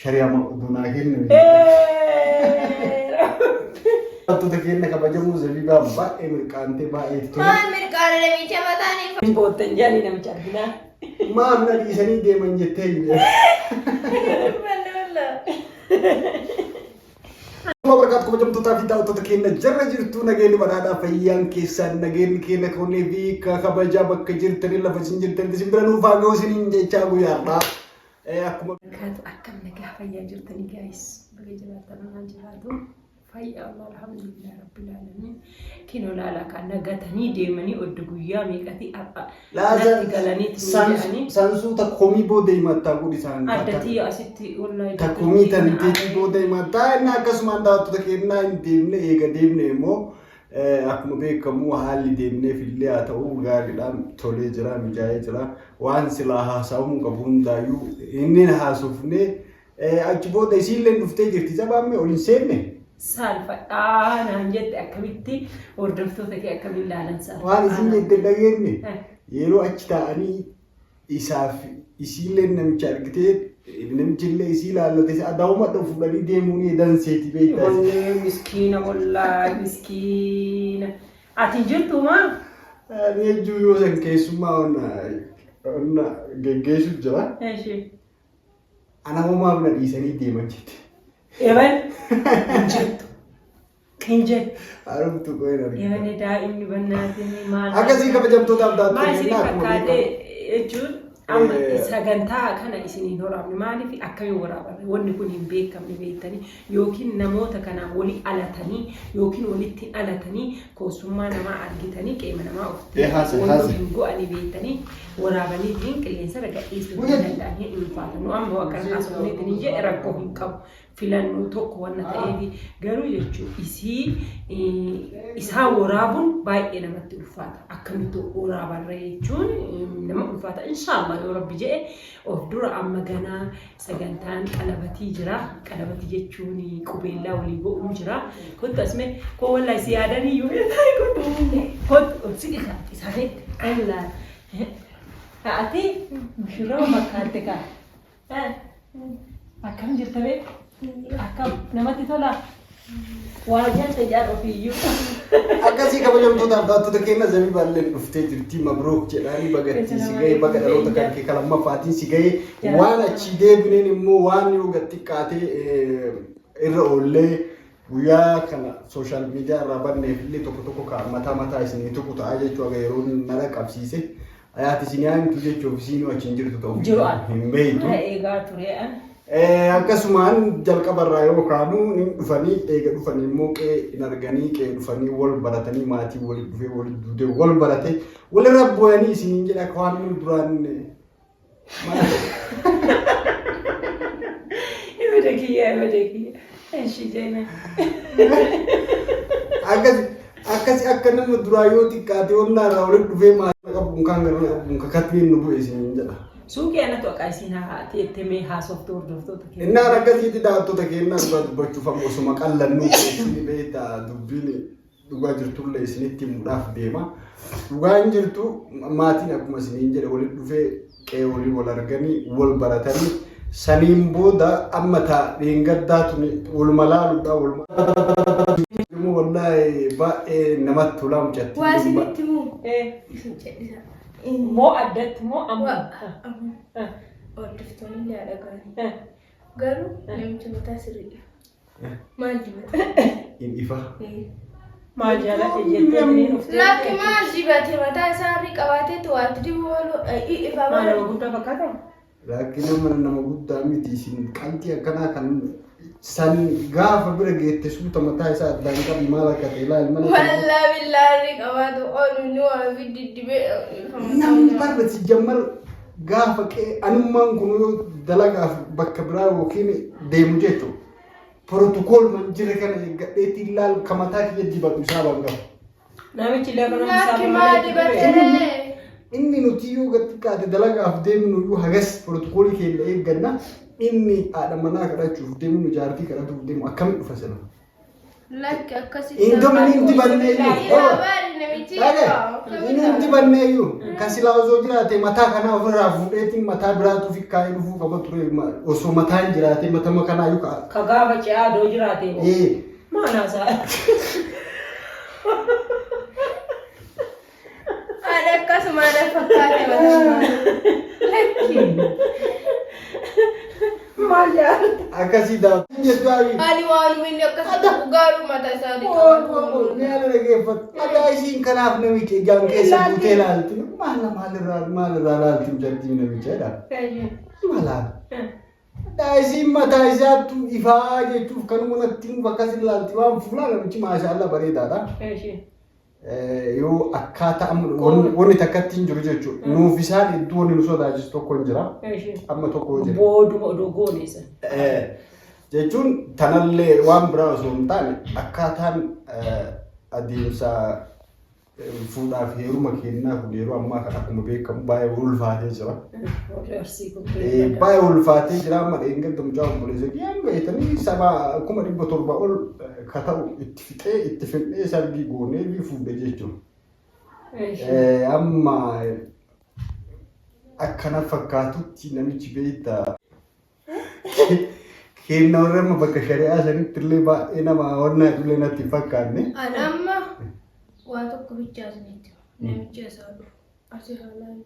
Shari'ama oduu naa kenname. Wantoota keenya kabajamoo Zabiibaa baay'ee mirqaantee baay'ee itti tole. Maal mirqaana namicha mataan hin Hin boottan jedhanii namicha arginaa. Maaf na dhiisanii deeman jettee hin jedhu. Manni wallah. Barakaatu kabajamtootaa fi daawwattoota keenya jarra jirtu nageenyi badhaadhaa fayyaan keessaan nageenyi keenya koonee fi kabajaa bakka jirtanii lafa isin jirtanitti isin bira nuuf haa ga'u isiniin jechaa guyyaadha. Akkuma Barakaatu akkam nagaa fayyaa jirtanii gaayis baga jiraattan anaan jiraatu fayyaa Allah alhamdulillah rabbil alamin kinoo laalaa kan nagatanii deemanii oddu guyyaa meeqati har'a natti galanii jedhanii Sansuu takkoomii booda himattaa godhi isaan. Addati asitti wallahi Takkoomii tanteetii booda himattaa inni akkasumaan daawwattoota keenyaa hin deemne eega deemne immoo akkuma beekamu haalli deemneef illee haa ta'u gaariidhaan tolee jira mijaa'ee jira waan silaa haasa'amuu qabu hundaayyuu inni haasofne achi booda isiillee dhuftee jirti jabaamme ol hin seenne. Saalfadhaa naan jette akkamitti hordoftoota kee akkamiin laalan saalfadhaa. Waan isin jette dhageenye yeroo achi taa'anii isaaf isiillee namicha argitee namichillee isii ilaallate isa adaa'uma dhufu fuudhanii deemuu ni danseeti beektaa. Wannee miskiina wallaahi miskiina. Ati hin jirtu maa? Ani ejjuu yoo san keessummaa onna onna geggeessu jira. Eshi. Ana homaaf na dhiisanii deeman jette. Eban hin jirtu. Hin jettu. Harumtu qo'een argina. Eban daa'imni bannaatiin maal. Akkasii kabajamtootaaf Maal daawwattoota isin keenyaa akkuma fakkaate beekamu. jechuun amma sagantaa kana isiniin waraabne maaliif akkamiin waraabarre wanni kun hin beekamne beektanii yookiin namoota kanaan wali alatanii yookiin walitti hin alatanii koosummaa namaa argitanii qeema namaa ofitti Haase, wanta haase. hin go'anii beektanii waraabaniitiin qilleensa irra gadhiisuu hin danda'an hin ulfaata. Nu amma akkana haasofneetiin hin jedhe rakkoo hin qabu. Filannoo tokko wanna ta'eef garuu jechuun isii isaa waraabuun baay'ee namatti ulfaata. Akkamitti waraabarra jechuun nama ulfaata. Inshaallah yoo rabbi jedhe of dura amma ganaa sagantaan qalabatii jira. Qalabatii jechuun qubeellaa walii go'uun jira. Kottu asme koo wallahi si yaadanii yoo kottu ol siqi kaa isaanitti Allah. Ati mushurraa fakkaatte kaa. Akkam jirta bee? Akkam namatti tola? Waa jette jaar ofiiyyuu. Akkasii kabajamtootaaf daawwattoota keenya Zabiibaalleen dhuftee jirti mabrook jedhaanii bagatti si ga'e baga dhaloota kan kee kan lammaffaatiin si ga'e waan achii deebineen immoo waan yoo gad xiqqaatee irra oollee guyyaa kana sooshaal miidiyaa irraa banneef illee tokko tokko ka mataa mataa isinii tuqu ta'a jechuu aga yeroo nara qabsiise Ayaati isin yaa himtu jechuuf isiinuu achi hin jirtu ta'uu Jiru an. hin beektu. Mana eegaa ture an. Akkasumaan jalqabarraa yoo kaanu ni dhufanii eega dhufanii immoo qe'ee hin arganii qe'ee dhufanii wal baratanii maatii walitti dhufee walitti duudee wal barate walirra booyanii isiniin jedha akka waan nu duraan Ibada kiyya ibada kiyya. Eshi jena. Akkasi akkasi akka nama duraa yoo xiqqaate onnaa irraa walitti dhufee maal qabu kan gara qabu kakatni nu bu'e isiniin jedha. Suuqii anatu akka isin haa teettemee haasoftu hordoftoota keenya. Innaan akkasiitti daawwattoota keenyaa dhugaa dubbachuuf amma osuma qallannuu keessi beektaa dubbiin Dhugaa jirtullee isinitti himuudhaaf deema. Dhugaan jirtu maatiin akkuma isiniin jedhe walitti dhufee qe'ee walii wal arganii wal baratanii saniin booda amma taa dheengaddaa tuni waluma laaluudha waluma immoo wallaahi baay'ee namatti tolaa mucattiin Waa tun isinitti himuu? Eh, Isin cedhisa. Moo addatti moo amma? Waa. Hordoftoonni illee haa dhaga'ani. Garuu namicha mataa sirrii. Maal dibata? Hin ifa. Maal jaalate jettee ni dhuftee. Lakki maal dibate mataa isaa irri qabaateetu waatti dibu oolu ifa Maal nama maal. guddaa fakkaata? Lakki nama nama guddaa miti isin qaltii akkanaa kan san gaafa bira geette suuta mataa isaa addaan qabi maal akka ta'e ilaali malee. Wallaa billaa irri qabaatu oolu inni waa fi diddibee ifa mataa Namni isaa. barra si jammar gaafa qe'ee anummaan kun yoo dalagaaf bakka biraa yookiin deemu jechuudha. Protocol man jira kana eeggadheetti ilaal ka mataa kiyya dibadhu isaa ban qabu. Namichi illee akka namni Lakki isaa maa dibateree? Inni nuti yoo gad xiqqaate dalagaaf deemnu iyyuu hagas protokoolii keenya eegganna. Inni haadha manaa kadhachuuf deemnu jaartii kadhatuuf deemu akkamitti dhufa sila? Lakki akkasitti. Indomi inni dibanneeyyuu. Irraa baali namichi. Inni hin dibanneeyyuu. Kan silaa osoo jiraate mataa kanaa ofirraa fuudheetiin mataa biraatu fi kaa'ee dhufuu qaba ture. Osoo mataa hin jiraate matama kanaayyuu ka'a. Ka gaafa ce'aa doo jiraate hoo. Ee. Maal haasaa? Ani akkasuma na fakkaate mataa. Lakki. Maal jaalata? Akkasii daawwatu. Jettu ayi. Ani waanuma inni akkasitti garuu mataa isaa Ni ala dhageeffatu. Adaa isiin kanaaf namicha ijaan keessa buutee ilaalti. Maal maalirraa maalirraa ilaalti mucattiin namicha jedha. Malaan. Adaa isiin mataa isaattu ifaa jechuuf kanuma natti himuuf akkas ilaalti waan fuulaa namichi maashaallah bareedaadha. Yoo akkaataa amma wanni takkatti hin jiru jechuudha. Nuuf isaan hedduu wanni nu sodaachisu tokko hin jira. Amma tokko jira. Booduma odoo goone isa. Jechuun tanallee waan biraa osoo hin taane akkaataan adeemsa fuudhaa fi heeruma kennaa kun yeroo ammaa kana akkuma beekamu baay'ee ulfaatee jira. Warri Arsii kun Baay'ee ulfaatee jira amma dheengadda mucaa obboleessa kiyyaan beektanii saba 700,000 ol ka ta'u itti fixee itti fixee sargii goonee fi fuudhe jechuudha. Amma akkana fakkaatutti namichi beektaa kenna warra amma bakka shari'aa sanitti illee baay'ee nama hawwannaa illee natti hin fakkaanne. Ani amma waa tokko bichaa isinitti hima. Namichi asaa dhufu. Asii haa laallu.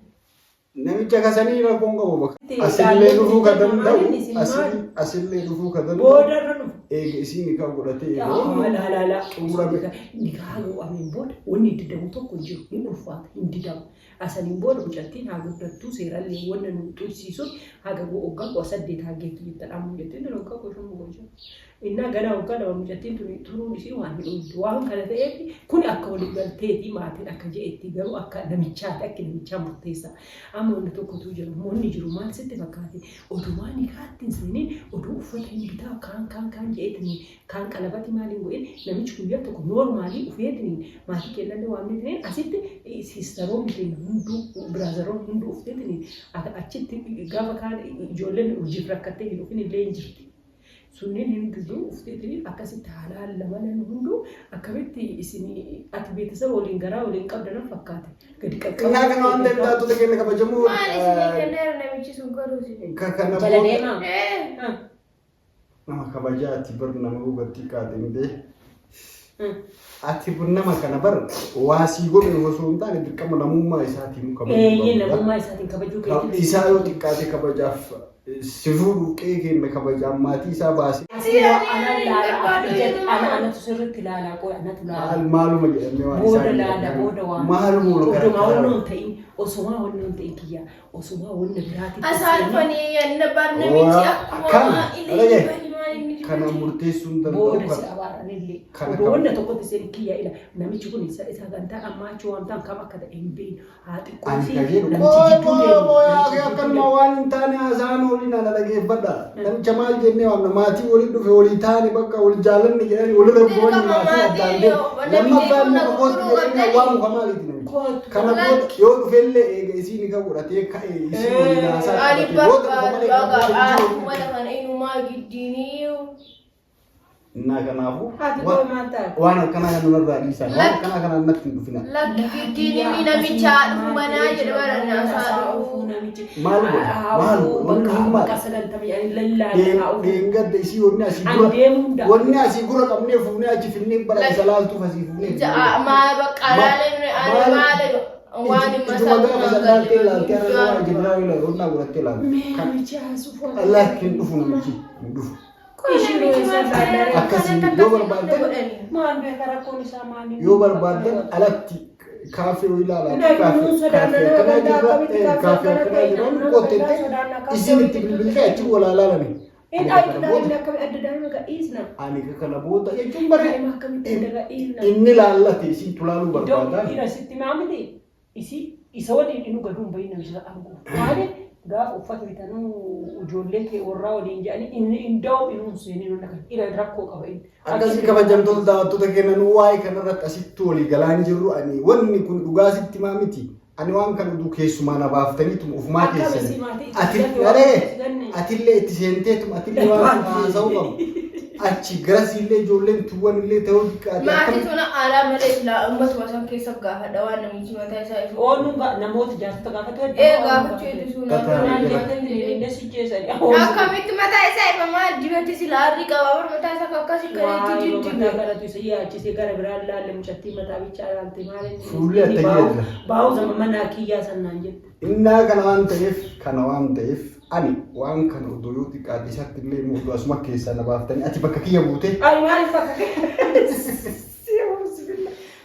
Namicha kasanii rakkoon qabu bakka. Asillee dhufuu ka danda'u asillee dhufuu ka danda'u Boodarra dhufu. eega isiin kan godhatee eega Laalaalaa. xumurame. Nikaa godhameen booda wanni didamu tokko hin jiru. Hin ulfaata, hin didamu. Asaniin booda mucattiin haa guddattuu seerallee wanna nu xuysiisuun haga waggaa 18 haa geettu jettan amma mucattiin tun waggaa 15 gocha. Innaa ganaa waggaa 2 mucattiin tun turuun isii waan hin ooltu. Waan kana ta'eef kun akka walii galteeti maatiin akka je'etti garuu akka namichaati akka namichaa murteessa. Amma wanni tokkotu jira. Wanni jiru maal sitti fakkaate? Odumaa nikaatti hin seeniin oduu uffata hin bitaa kaan kaan kaan je'eetiniin kaan qalabati maal hin godhin namichi guyyaa tokko noormaalii ufeetiniin maatii keennallee waamneetiniin asitti siistaroonni keenya hunduu biraazaroonni hunduu ufteetiniin achitti gaafa kaan ijoolleen hojiif rakkattee hin dhufin illee hin jirti. Sunneen hunduu ufteetiniin akkasitti haalaan lamanan hunduu akkamitti isin ati beeksisa waliin garaa waliin qabda nan fakkaate gadi qaqqabu. Innaa kana waan ta'eef daatota keenya kabajamoo Maal isinii kenneera namichi sun garuu isin. kana Jala booda deemaa. Eh. nama kabajaati bar nama hubatti qaadhindee. Ati bun nama kana bar waa sii godhe osoo hin taane dirqama namummaa isaatiin kabajuu Eeyyee qabda. namummaa isaatiin kabajuu keetii. Isaa yoo xiqqaate kabajaaf si fuudhu qe'ee keenya kabajaan maatii isaa baasee Ana anatu sirriitti ilaalaa qoy anatu ilaala. maal maaluma jedhamee waan Booda isaan laala booda waan. maaluma ol Odumaa wanni gargaara. hin ta'in osomaa wanni hin ta'in kiyya osomaa wanni biraati. Asaa dhufanii yanna bar namichi akkuma Kana, waa illee dhagaye. bani maal inni Kana dibate. murteessuu hin danda'u Booda si kana. abaaranillee. Kana Odoo qaba. wanna tokkotti seen kiyya ila namichi kun isa sagantaa ammaa achi waan ta'an kam akka ta'e hin beeknu. Haa xiqqoo Ani fi ka jedhu namichi jidduu deemu. qoy akkanuma waan hin taane haasa'an waliin ana dhageeffadha. Namicha maal jennee waamna maatii waliin dhufe walii taane bakka wal jaalanne jedhanii walirra bu'anii Dirqama maatii addaan maatii deemu. Lammaffaa namni immoo kootu gurguruu jedhanii qabdanii. waamu ka maaliiti namichi. Kootu. Kana booda yoo dhufellee eega isiin ka godhatee ka'e isiin waliin haasaa Ani qabatee booda dhufa malee barbaadu kana booda dhagaa hin jiru. mana kana inumaa giddiinii. Innaa kanaafuu Haati koo maal taate? waan akkanaa kana narraa dhiisaa waan akkanaa kana natti hin dhufina. Lakki giddiinii namicha dhufu manaa jedhe bara naasaa dhufu. Maal godha? Maal godha? Wanni kun maal? Dheengadda isii wanni asii Ani gura deemuu hin danda'u. wanni asii gura qabnee fuunee achi finnee bara isa laaltuuf asii fuunee. Maa bakka alaalee ani maal waan hin Ijuma gaafa san laaltee laaltee har'a waan jibiraa onnaa godhattee laalte. Lakki hin dhufu namichi hin dhufu. Akkasii yoo barbaaddan Maal beeka rakkoon isaa maali? yoo barbaaddan alatti kaafee yoo ilaalaa Namni kaafee sodaanna kaafee nama akkanaa danda'a, jirra akkamitti kaafee kaafee akkana akkanaa ta'e, jirra nama qottee danda'a, sodaanna, kaafee isin itti walitti bilbiltee achi walaa laalani. Inni adda daa'imni akkamitti adda daa'ima gadhiisna? Ani kana booda jechuun bare Daa'ima akkamitti adda gadhiisna? inni laallate isin tulaaluu Iddoo barbaada. dhiira sitti maamiti isi isa waliin inni gaduu hin bahin namicha argu. Maali gaafa uffata bitanuu ijoollee kee warraa waliin jedhanii inni indaa'u inni hin seenin hunda kan dhiira rakkoo qaba inni. Akkasii kabajamtoota daawwattoota keenya nu waa'ee kanarratti asitti walii galaa hin jirru ani wanni kun dhugaa sitti maa miti ani waan kana utuu keessumaa na baaftaniitum ufumaa Akkam keessan isii maatii itti ati ganne aree waan itti ganne. atillee itti seenteetum atillee waan haasa'uu qabu. Achi garasiillee ijoolleen tuwwan illee ta'uu xiqqaate. Maatii tuna alaa malee silaa uummatuma san keessa gaafadha waan namichi mataa isaa ifu. Ooluu namoota jaarsota gaafatu hedduu. Ee gaafachuu hedduu Gataa. Akkamitti mataa isaa ifa maal dibate silaa harri qaba bar mataa isaa akkasii kan itti jijjibe. Kanatu isa yaachisee gara biraan laalle mucattii mataa bichaa laalte maal inni. Fuulli attayyeedha. Baa'u zama manaa kiyyaa sannaan jette. Innaa kana waan ta'eef kana waan ta'eef ani waan kana odoo yoo xiqqaate isatti illee immoo odoo asuma keessaa na baaftanii ati bakka kiyya buute. Ani maaliif bakka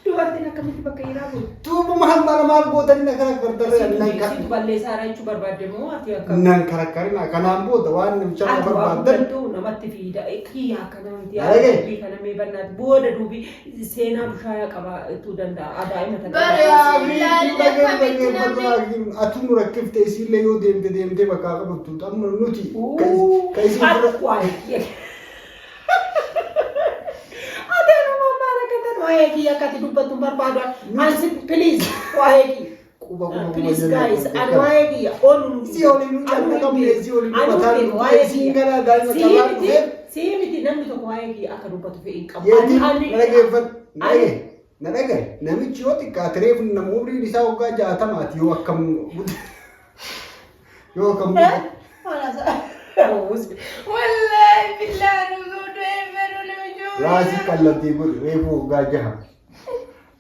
Dubartiin akkamitti bakka dhiiraa buute? Duuba maal maal maal gootanii na karakkartarre nan Situ balleessaa jechuu barbaadde moo ati akka? nan karakkarina kanaan booda waan namicha Ati waa barbaadan guddattu namatti fiida. Kiyya akkana miti. Arage. Dubbii kana mee bannaati. Booda duubi seenaa bushaayaa qabaatuu danda'a. Adaa'ima tana. Bara- Atu nu rakkifte isiillee yoo deemte deemtee bakka qabattu amma nuti ka isin bira Waa'ee kiyya akkati dubbattu barbaadu. Ansi please waa'ee kiyya. quba quba quba Please jennee guys, ani waa'ee kiyya olu. Si oliinuu caalaa qabne si oliinuu mataan isiin gara daa'ima carraa dhufee Sii miti namni tokko waa'ee kiyya akka dubbatu fedhii hin qabu. yeetiin na dhageeffadhu na dhagaye na dhagaye namichi yoo xiqqaate reefu nama umriin isaa waggaa 60ti yoo akkam yoo akkam Wallaahi billaa nuusuu du'ee fedhu namichi. Raasii qallattii godhe reefu waggaa 6.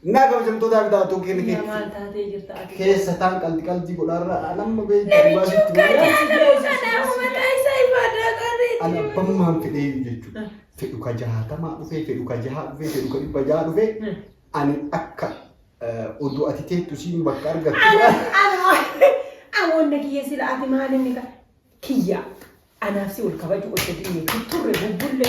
Innaa kabajamtoota fi daawwattoota keenya Maal taatee jirta ati? keessa taan qalti qaltii godhaarra anamma beektu Namichi Kanaafuu mataa isaa ifaadhaa qarreetti. Ani abbammaan fedhee jechuudha. Fedhu ka 60 dhufee, fedhu ka 6 dhufee, fedhu ka 600 dhufee ani akka oduu ati teettu siin bakka argattu. Ana wanna kiyya sila ati maal inni ka kiyya anaaf si ol kabaju ol jedhine turre bubbulle.